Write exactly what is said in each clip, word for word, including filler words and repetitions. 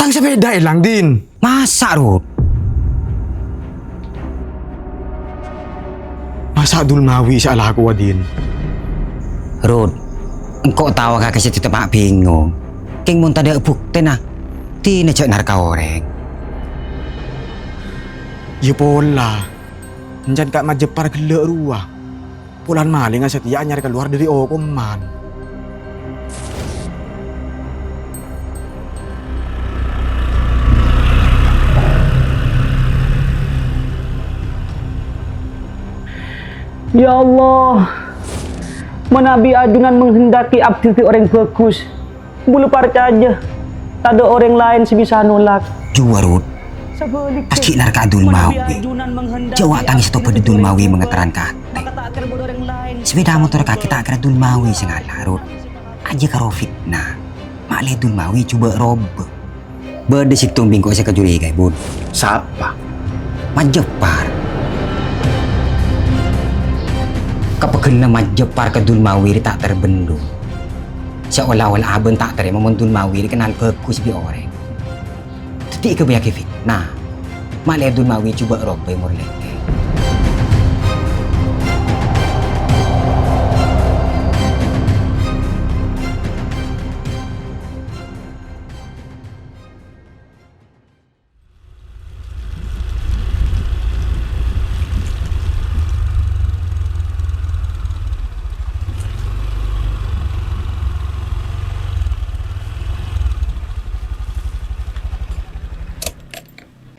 Sepèda èlang, Din. Masa', Rut? Masa' Dulmawi sè alakowa, Din? Rut, engko' tao kakè sè teppa' bingong. Kèng mon tadâ' buktèna, dinah jhâ' narka orèng. Yâ pola, èncana Ka' Majepar ghellâ' rowa. Polana malèngnga satèya anyar kalowar dâri okoman. Ya Allah, manabi ajunan menghendaki abdi dhâddhi orèng bhâghus, bulâ parcajâ, tadâ' orèng laèn sè bisa nolak. Jhuwa, Rut. Sabaliknya, pas ghi' narka' Dulmawi, jhâ' wa' tangès tobâdhâ Dulmawi mangaterran ka atè. Sepèda motor kakè ta' kèra Dulmawi sè ngala', Rut. Ajâ karo fitnah. Ma'lè Dulmawi jhubâ' robâ. Bâdâ sèttong bingko sè kacurigaè, Bun. Sapa? Majepar. Kapegghellâ Majepar ka Dulmawi rè ta' ter-bendung. Sè ola-ola abâ' ta' tarèma mon Dulmawi rè kennal bhâghus bi' orèng. Dhâddhi èghâbâyyâghi fitnah. Ma'lè Dulmawi jhubâ' robâ è morlèkè.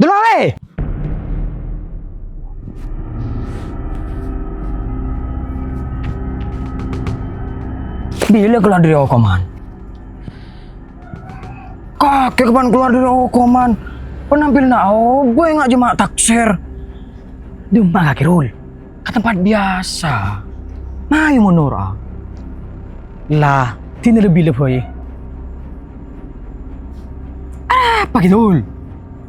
Dulmawi! Bilâ kalowar dâri okoman? Kakè kapan kalowar dâri okoman? Penampilanna obâ enga' jhâ' ma' taksèr. Dimma kakè, Rul? Ka tempat biasa. Mayu mon noro'a. Lah, dinna la bilâ bhâi. Apa ghi, Dul?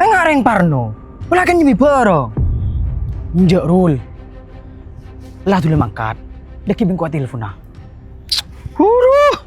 Enga' rèng parno. Polana nyembi bârâng. Enjâ', Rul. La dulâ mangkat. Dâgghi' bengko telponna. Huruh.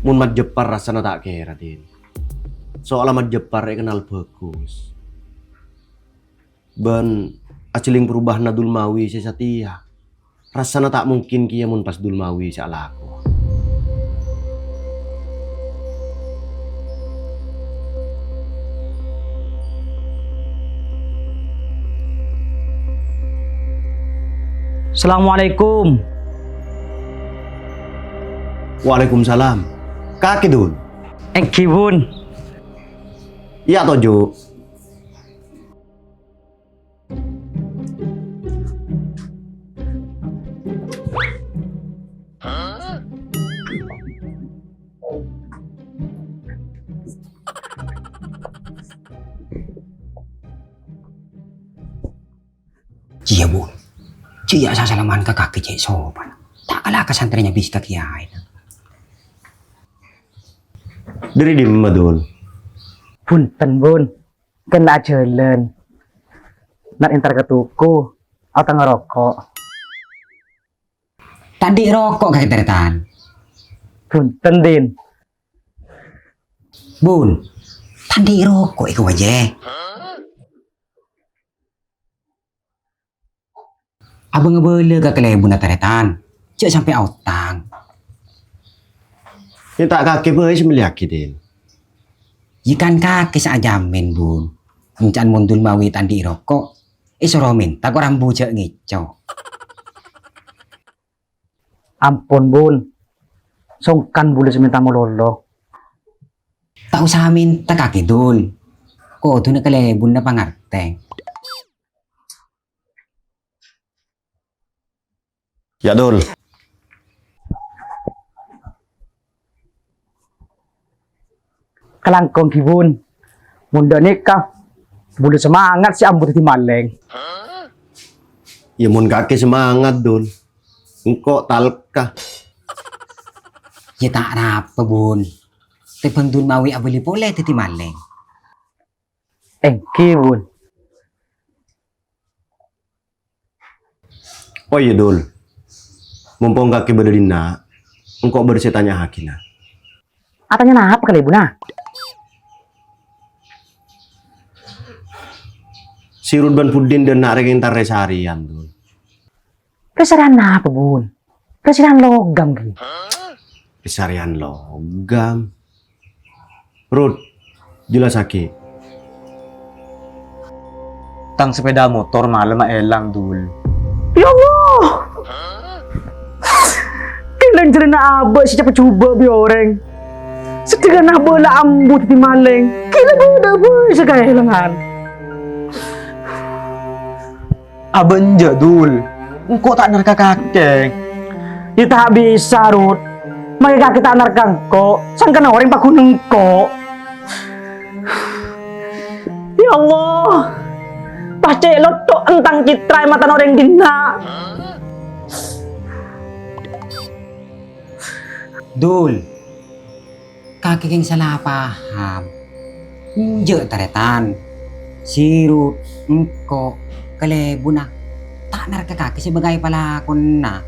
Mon Majepar rassana ta' kèra, Din. Soalla Majepar èkennal bhâghus. Bân ajhâlling parobâ'ânna Dulmawi sè satèya. Rassana ta' mungkin kèya mon pas Dulmawi sè alako. Assalamualaikum. Waalaikumsalam. Kakè, Dul? Èngghi, Bun. Iyâ, toju'. Iyâ, Bun. Jhâ' iyâ salaman ka kakè cè' sopan. Ta' kala ka santrèna bis ka kiyaè. Dâri dimma, Dul? Bhunten, Bun. Kèng la ajhâlân. Nèng èntar ka toko, aotangnga roko'. Ta' andi' roko' kakè tarètan. Bhunten, Din. Bun, ta' andi' roko' èko wajâ. Abâ' ngabâlâ ka kalèbunna tarètan, jhâ' sampè' aotang. Iyâ ta' kakè bhâi sè mellèyaghi, Din. Yâ kan kakè sè ajhâmin, Bun. Ènca'na mon Dulmawi ta' andi' roko', èsoro mènta ko' rambu jhâ' ngèco'. Ampon, Bun. Songkan bulâ sè mènta malolo. Ta' osa mènta kakè, Dul. Kodhuna kalèbunna pangartè. Yâ, Dul. Kalangkong ghi, Bun. Mon dâ' nèka, bulâ semangat sè ambu dhâddhi malèng. Yâ, mon kakè semangat, Dul. Engko' talka. Yâ, ta' arapa, Bun. Tèbhâng Dul Mawi abâli polè dhâddhi malèng. Èngghi, Bun. Oh iyâ, Dul. Mompong kakè bâdâ dinna', engko' bâdâ sè tanya'aghina. Atanya napa kalèbun, a? Si Rut bân Pudin dâ' enna' rèng entar rè-sarèyan, Dul. Rè-sarèyan napa, Bun? Rè-sarèyan logam, ghi. Rè-sarèyan logam. Rut, jelasaghi. Tang sepeda motor malemma èlang, Dul. Ya Allah! Kèng jhâlânna abâ' sè capa jhubâ' bi' orèng. Sedengana abâ' la ambu dhâddhi malèng. Kèng bâdâ bhâi sè kaèlangan. Abâ' enjâ', Dul. Engko' ta' narka kakè. Yâ ta' bisa, Rut. Makè kakè ta' narka engko', sangkana orèng paghun engko'. Ya Allah, pas cè' lotto' entang citra è matana orèng dinna'. Dul. Kakè kèng sala paham. Enjâ', tarètan. Si Rut, engko', kalèbunna. Ta' narka kakè sè bângkaè palakonna.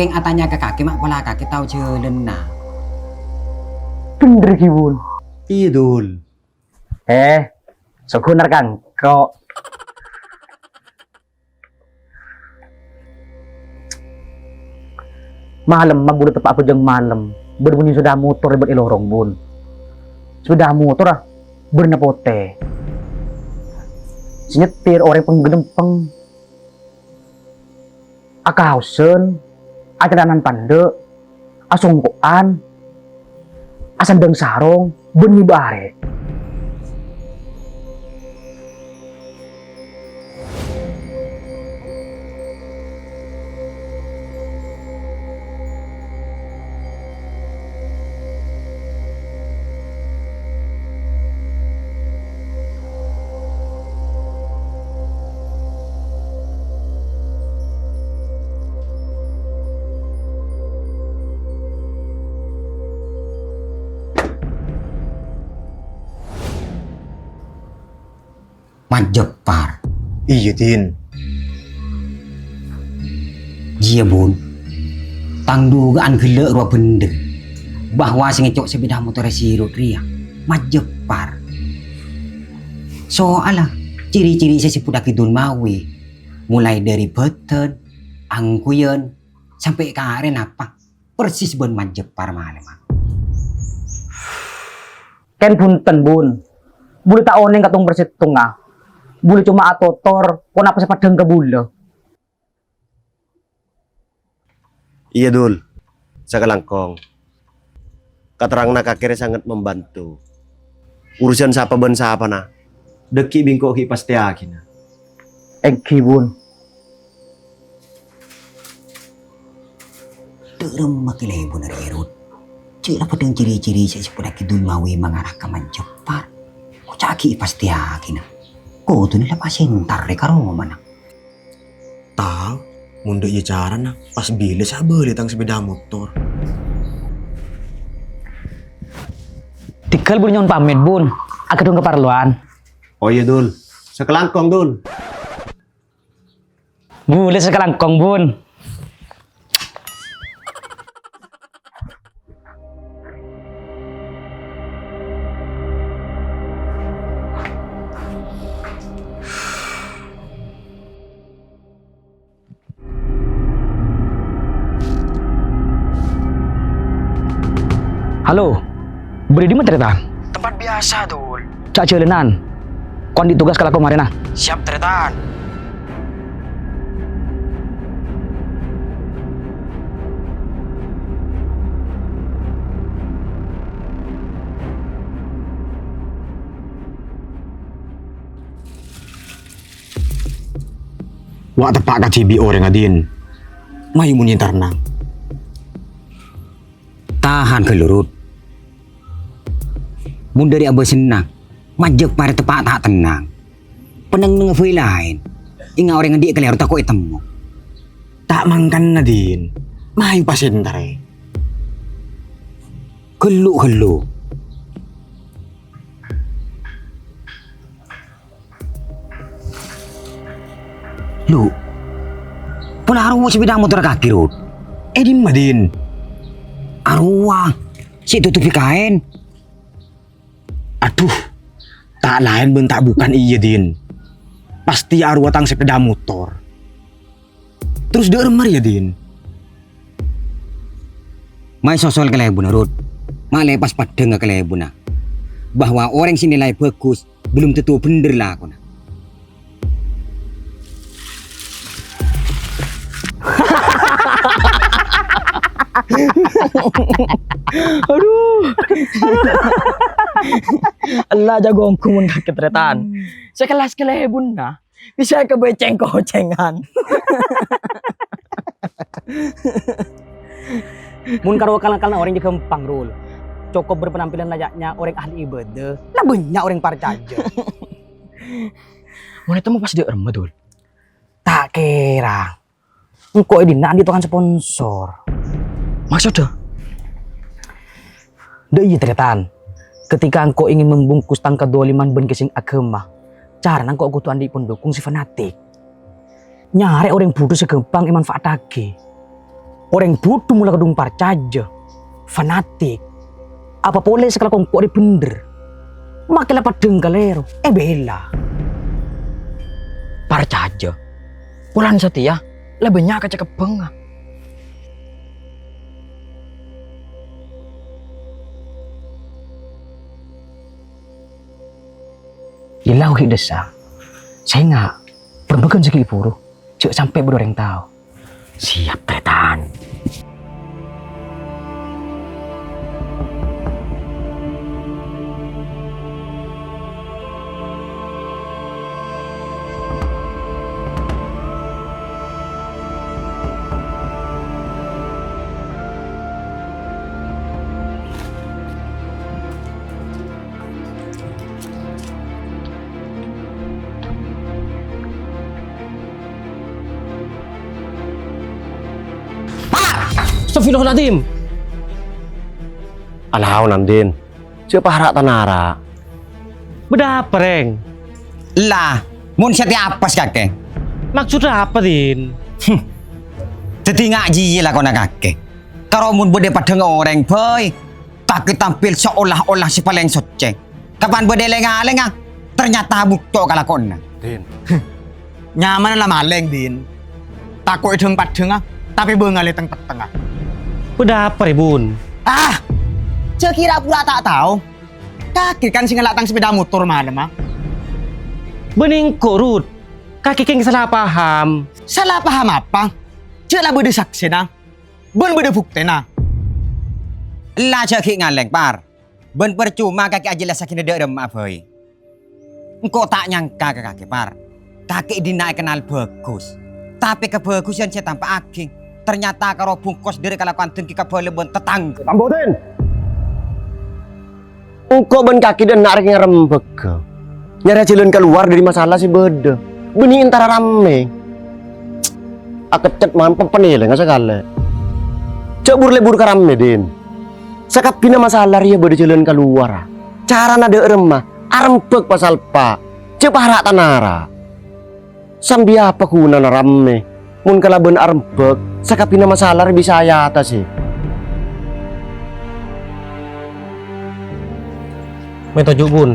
Kèng atanya ka kakè ma' pola kakè tao jhâlânna. Bhendher, ghi, Bun. Iyâ, Dul. Eh, soghun narka engko'. Malemma bulâ teppa' abhâjâng malem, bâdâ bhunyina sepeda motor lèbât è lorong, Bun. Sepeda motorra bârna potè. Sè nyetir orèng pangghâlempeng. Akaosan, acalana'an pandâ', asongko'an, asandhâng sarong, bân ngibâ arè'. Majepar. Iyâ, Din. Iyâ, Bun. Tang dugaan ghellâ' rowa bhendher bahwa sè ngèco' sepeda motorra si Rut rèya Majepar. Soalla ciri-ciri sè èsebbhuttaghi Dul Mawi, molaè dâri bâdân, angghuyan, sampè' ka arè napa, persis bân Majepar malemma. Kèng bhunten, Bun. Bulâ ta' onèng katong-persèttongnga. Bulâ coma atotor ponapa sè paddhâng ka bulâ. Iyâ, Dul. Sakalangkong. Katerranganna kakè rè sanget mambanto. Urusan sapa bân sapana, dâgghi' bi' engko' ghi' èpastèyaghina. Èngghi, Bun. Dâ'remma kalèbunna rèya, Rut? Cè' la paddhâng ciri-ciri sè èsebbhuttaghi Dul Mawi mangara ka Majepar. Koca'aghi èpastèyaghina. Kodhuna la pas entar rè ka romana. Tao, mon dâ' iyâ carana, pas bilâ sè abâli tang sepeda motor. Tèghâl bulâ nyo'on pamèt, Bun. Aghâdhung kaparlowan. Oh iyâ, Dul. Sakalangkong, Dul. Bulâ sakalangkong, Bun. Halo, bâdâ è dimma, Tarètan? Tempat biasa, Dul. Ca' jhâlânan. Ko' andi' tugas kalako marèna. Siap, Tarètan. Wa' teppa' kadhibi' orèngnga, Din. Mayu mon èntarna. Tahan ghâllu, Rut. Mon dhâri abâsenna, majâk parè teppa' ta' tennang. Pennang neng bhâi laèn. Enga' orèng andi' kalèro tako' ètemmo. Ta' mangkana, Din. Mayu pas entarè. Ghellu-ghellu. Lu, pola arowa sepeda motor kaki, Rut. È dimma, Din? Arowa, sè tutupi kaèn. Adhu, ta' laèn bân ta' bukan iyâ, Din. Pastè arowa tang sepeda motor. Terros dhâ' remma rèya, Din? Mayu sosol kalèbunna, Rut. Ma' lè pas paddhâng ka kalèbunna. Bahwa orèng sè nilai bhâghus bellum tanto bhendher lakona. Adhu. Ella jhâ' ghungghung mon kakè tarètan. Sakellas kalèbunna. Bisa èkabâi cèng-kocèngan. Mon karo akal-akalanna orèng jâ ghâmpang, Rul. Cokop berpenampilan layaknya orang ahli ibadah. La bânnya' orèng parcajâ. Mon ètemmo pas dhâ' remma, Dul? Ta' kèra. Engko' è dinna' andi' tokang sponsor. Maksodda? Dâ' iyâ, tarètan. Ketika engko' ingin membungkus tang kadoliman bân kèsèng aghâma, carana engko' kodhu andi' pendukung sè fanatik. Nyarè orèng budhu sè ghâmpang èmanfaataghi. Orèng budhu mola kodhung parcajâ, fanatik. Apa polè sè kalako engko' rè bhendher. Make la paddhâng kalèro, èbhèla. Parcajâ. Polana satèya la bânnya' kacakebbhângnga. Yella ghi' dhissa. Sènga', pèrbâghân sè ghi' buru. Jhâ' sampè' bâdâ orèng tao. Siap, tarètan. Astagfirullahaladzim. Alaon, Andin. Jhâ' para' tanara. Bâdâ apa, Rèng? Lah, mon satèya apes kakè. Maksodda apa, Din? Dhâddhi nga' jiyâ lakona kakè. Karo mon bâdâ paddhâng orèng bhâi, kakè tampil seolah-olah sè palèng soccè. Kapan bâdâ lèng-alèngnga, ternyata bucco' kalakowanna. Din. Nyamana la malèng, Din. Tako' èdhâng-paddhângnga, tapè bângalè teng-pettengnga. Bâdâ apa, rè, Bun? Ah! Jhâ' kèra pura ta' tao. Kakè kan sè ngala' tang sepeda motor malemma. Bânnè engko', Rut. Kakè kèng sala paham. Sala paham apa? Jhâ' la bâdâ saksèna. Bân bâdâ buktèna. Ella jhâ' ghi' ngalèng, Par. Bân parcoma kakè ajhellassaghi dâ' remma'a bhâi. Engko' ta' nyangka ka kakè, Par. Kakè dinna' èkennal bhâghus. Tapè kabhâghusân sè ètampa'aghi, ternyata karo bungkos dâri kalakowan dengki kabâlâ bân tatangghâ. Tambodin! Engko' bân kakè dinna' rèng ngarembhâghâ. Nyarè jhâlân kalowar dâri masalah sè bâdâ. Bânnè entara rammè. Akeccet man pepennèlèngnga sakalè. Jhâ' bur-lebur ka rammè, Din. Sakabbhiyânna masalah rèya bâdâ jhâlân kalowar. Carana dâ' remma, arembhâk pasal pa'. Jhâ' para' tanara. Sambi apa ghunana rammè, mon kalabân arembhâk, sakabbhiyânna masalah rèya bisa èatasè? Mè' toju', Bun.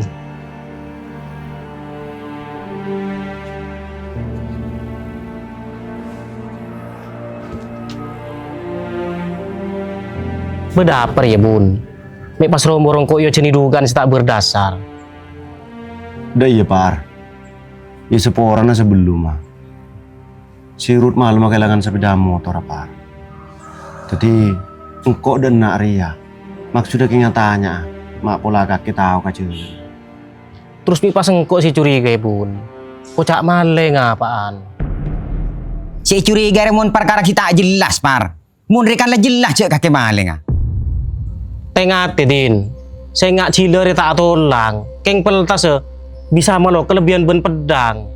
Bâdâ apa rèya, Bun? Mè' pas romor engko' èojhâni dhukan sè ta' berdasar. Dâ' iyâ, Par. Iyâ, saporana sabellunna. Si Rut malemma kaèlangan sapèda motorra, Par. Dâddhi, engko' dâ' enna' rèya. Maksodda kèng atanya'a, ma' pola kakè tao ka jhâlân. Terros mè' pas engko' sè curigaè, Bun. Koca' malèng apaan? Sè curiga rè mon parkara ghi' ta' jelas, Par. Mon rè kan la jelas jhâ' kakè malèngnga. Tè-ngatè, Din. Sènga' jhilâ rè ta' atolang, kèng peltassa bisa malo kalebbiyan bân peddhâng.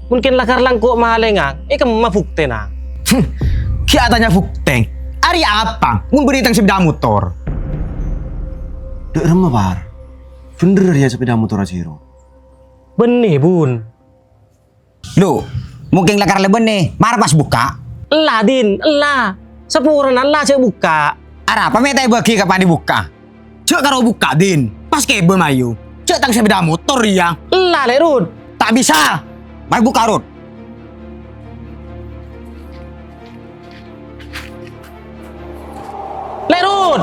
Mon kèng lakar langko' malènga, è kemma buktèna? Ghi' atanya buktè. Arèya apa? Mon bânnè tang sepeda motor. Dâ' remma, Par? Bhender arèya sepeda motor ajiyâ, Rot? Bânnè, Bun. Lo, mon kèng lakar la bânnè, mara pas bukka'. Ella, Din, ella. Saporana ella jhâ' bukka'. Arapa mè' ta' èbâghi ka panè bukka'? Jhâ' karo bukka', Din. Pas kèbâ mayu. Jhâ' tang sepeda motor, iyâ. Ella, Lè' Rut. Ta' bisa. Mayu bukka', Rut. Lè' Rut.